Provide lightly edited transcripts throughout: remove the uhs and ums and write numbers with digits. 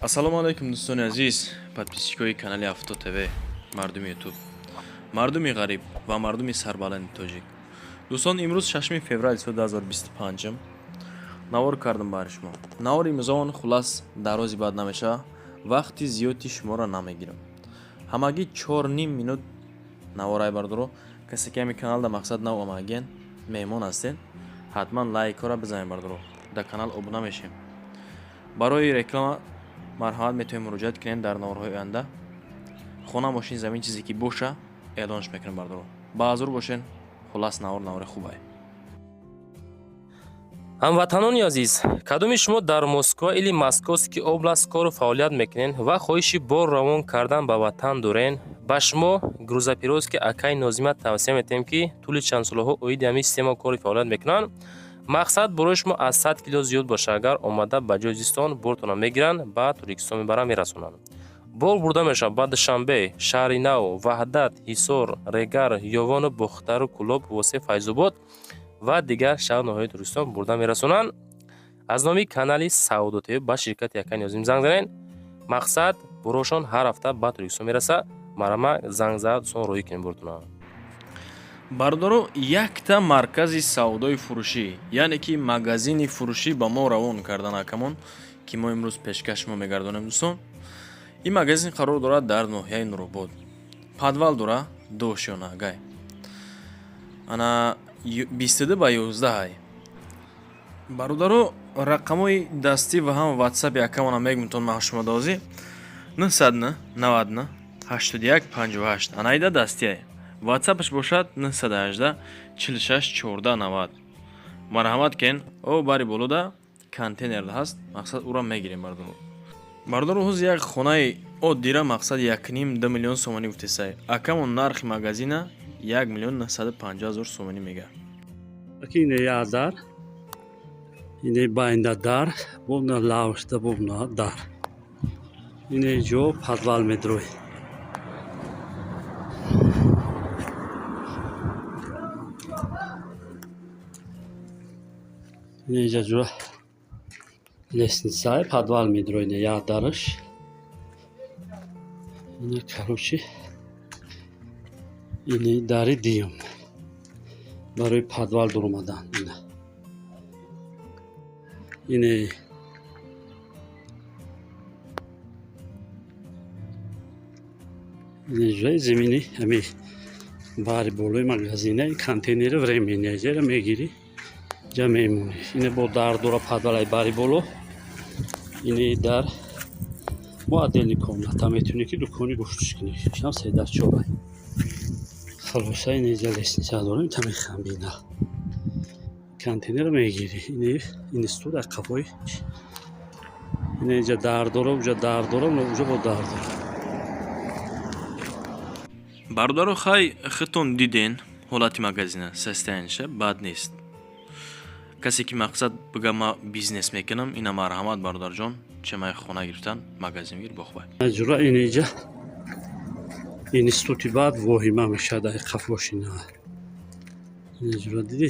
Ассалому алайкум, дӯстони азиз, подписчикои канали Авто ТВ, мардуми Ютуб, мардуми ғариб ва мардуми сарбаланди тоҷик. Дӯстон, имрӯз 6 феврали соли 2025 навор кардам барои шумо. Навори имрӯзаон хулас дарози бад намешавад, вақти зиёди шуморо намегирам. Ҳамагӣ 4,5 минут наворай, бардоро. Касе ки ҳамин каналда мақсад нав омаген, меҳмон ҳастед, ҳатман лайкҳоро бизанед, бардоро. Дар канал обуна мешем. Барои реклама марҳамат, метавонед муроҷиат кунед. Дар наворҳои оянда хона, мошин, замин, чизе ки боша, эълонш мекунем, бардоро. Баҳазур бошен. Хулас, навор навори хубай. Ҳамватанони азиз, кадоми шумо дар Москва или Московский область кору фаъолият мекунед ва хоҳиши бор равон кардан ба ватан дорен, ба шумо грузоперевозки акай Нозима тавсия метиҳем, ки тӯли чанд солаҳо оиди ҳамин система кори фаъолият мекунанд. Мақсад, борои шумо аз 100 кило зиёд боша, агар омада ба ҷои зистон бортона мегиранд, ба Тоҷикистон мебаранд, мерасонанд. Бор бурда мешавад ба Душанбе, Шаҳри Нав, Ваҳдат, Ҳисор, Регар, Ёвону Бохтару Кӯлоб, Восе, Файзобод ва дигар шаҳру ноҳияҳои Тоҷикистон бурда мерасонанд. Аз номи канали Савдо ТВ ба ширкати акай Нозим занг занед. Мақсад, борошон ҳар ҳафта ба Тоҷикистон мерасад. Марама занг зад, дӯстон, роҳӣ кунем бортона. Бародаро, якта маркази савдои фурӯшӣ, яъне ки магазини фурӯшӣ ба мо равон кардан акамон, ки мо имрӯз пешкаш шумо мегардонем. Дӯстон, ин магазин қарор дорад дар ноҳияи Нуробод, подвал дора, дошёна гай, ана 22 ба 11 ай. Бародаро, рақамҳои дастӣ ва ҳам ватсапи акамона мегумтон ман шумо дозӣ: 909 99 81 58. Анаида дастиай, ватсапаш бошад 918 46 14 90. Марҳамат кен. О бари болода контейнер ҳаст, мақсад, ура мегирем, бародаро. Бародаро, ҳоз як хонаи оддира, мақсад, 1,5-2 миллион сомонӣ гуфтесай. Акамон нархи магазина 1 950 000 сомонӣ мега. Ине як дар, ине байнда дар, бобна лавшда, бобна дар. Ине ҷо подвал медрой. Ине иҷа ҷо лестницаи подвал медрой, ине як дараш. Ине, короче, ини дари дуюм барои подвал дуромадан. Ина ине ине замини ҳами бари болои магазина, контейнери временный ҷера мегирӣ, ҷа мемонӣ. Ине бо дар дора подвалаи бари боло. Ине дар бо отдельный комната, метавонӣ ки дукони гӯштиш кунӣ. Ишам седарчорай. Хулоса, ине иҷа лестница дорем, тами хамбина контейнер мегирӣ. Ине институт аққафои. Ине иҷа дар дора, уҷа дар дора, уҷа бо дар дора. Бародаро, хай, худтон диден ҳолати магазина, состояниеша бад нест. Касе ки, мақсад, бига ма бизнес мекунам, ина марҳамат, бародарҷон, чемаи хона гирифтан, магазин гир, бохбай. Ҷура, ине иҷа институти баъд воҳима мешавад ай қафошина. Ине ҷура, дидӣ,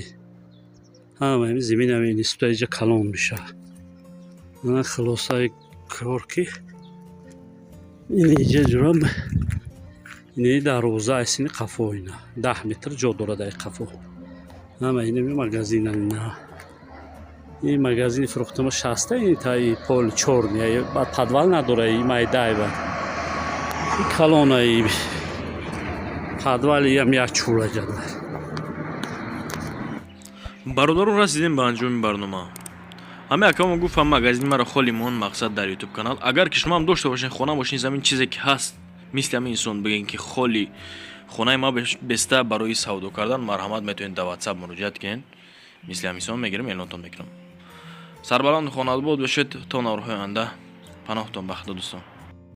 ҳама ами замин ами институт иҷа калон мешавад. Ана, хулосаи кор ки ин иҷа ҷура, ини дарвоза айсини қафо, ина 10 метр ҷо дорад ай қафо. Ҳама инами магазина, ина ин магазини фурӯхтама шаста, ин таи пол чёрный, баъд подвал надора, и майдай, баъд и калонаи подвалиам як чӯла ҷадвал. Бародаро, расидем ба анҷоми барнома. Ҳаме акамо гуфт, ҳам магазини маро холи мон, мақсад, дар Ютуб канал. Агар ки шумоам дошта бошед хона, мошин, замин, чизе ки ҳаст, мисли ҳамин инсон бигӯен, ки холи хонаи ма беста барои савдо кардан, марҳамат, метавонед дар Ватсап муроҷиат кунед. Мисли ҳамин инсон мегирем, эълонтон мекунам. Сарбаланду хонадобод бошед. То наворҳои оянда, паноҳтон ба Худо, дӯстон.